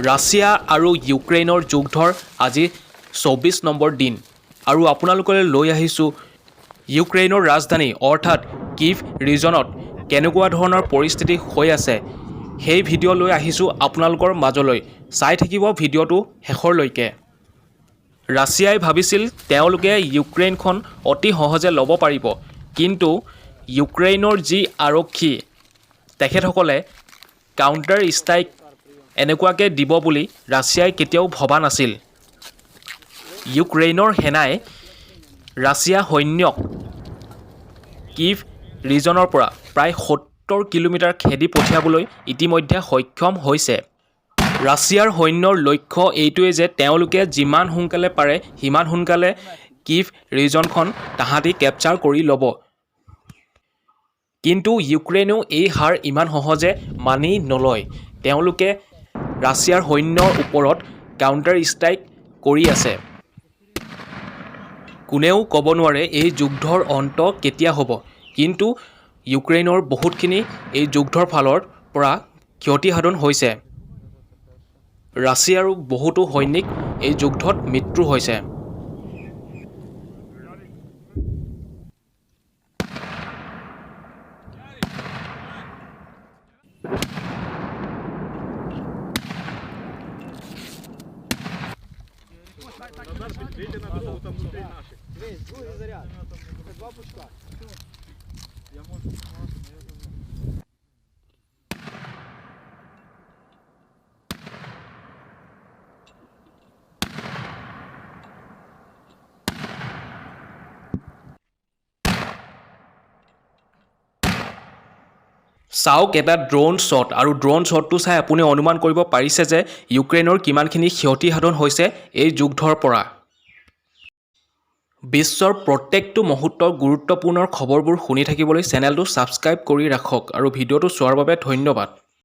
Russia আৰু ইউক্ৰেইনৰ যুদ্ধৰ আজি 24 নম্বৰ দিন আৰু আপোনালোকলৈ লৈ আহিছোঁ ইউক্ৰেইনৰ ৰাজধানী অৰ্থাৎ কিভ ৰিজনত কেনেকুৱা ধৰণৰ পৰিস্থিতি হৈ আছে, সেই ভিডিঅ' লৈ আহিছোঁ আপোনালোকৰ মাজলৈ। চাই থাকিব ভিডিঅ'টো শেষৰলৈকে। ৰাছিয়াই ভাবিছিল তেওঁলোকে ইউক্ৰেইনখন অতি সহজে ল'ব পাৰিব, কিন্তু ইউক্ৰেইনৰ যি আৰক্ষী, তেখেতসকলে কাউণ্টাৰ ষ্ট্ৰাইক এনেকুৱাকৈ দিব বুলি ৰাছিয়াই কেতিয়াও ভবা নাছিল। ইউক্ৰেইনৰ সেনাই ৰাছিয়া সৈন্যক কিভ ৰিজনৰ পৰা প্ৰায় 70 কিলোমিটাৰ খেদি পঠিয়াবলৈ ইতিমধ্যে সক্ষম হৈছে। ৰাছিয়াৰ সৈন্যৰ লক্ষ্য এইটোৱেই যে তেওঁলোকে যিমান সোনকালে পাৰে সিমান সোনকালে কিভ ৰিজনখন তাহাঁতি কেপচাৰ কৰি ল'ব। কিন্তু ইউক্ৰেইনেও এই হাৰ ইমান সহজে মানি নলয়। তেওঁলোকে ৰাছিয়াৰ সৈন্যৰ ওপৰত কাউণ্টাৰ ষ্ট্ৰাইক কৰি আছে। কোনেও ক'ব নোৱাৰে এই যুদ্ধৰ অন্ত কেতিয়া হ'ব, কিন্তু ইউক্ৰেইনৰ বহুতখিনি এই যুদ্ধৰ ফালৰ পৰা ক্ষতিসাধন হৈছে। ৰাছিয়াৰো বহুতো সৈনিক এই যুদ্ধত মৃত্যু হৈছে। Назар, вийди на дорогу, там внутрі наші. Дивись, другий заряд. Це два пучка. Я можу знімати, але я думаю. চাওক এটা ড্ৰোন শ্বট আৰু ড্ৰোন শ্বটটো চাই আপুনি অনুমান কৰিব পাৰিছে যে ইউক্ৰেইনৰ কিমানখিনি ক্ষতিসাধন হৈছে এই যুদ্ধৰ পৰা। বিশ্বৰ প্ৰত্যেকটো মুহূৰ্তৰ গুৰুত্বপূৰ্ণ খবৰবোৰ শুনি থাকিবলৈ চেনেলটো ছাবস্ক্ৰাইব কৰি ৰাখক আৰু ভিডিঅ'টো চোৱাৰ বাবে ধন্যবাদ।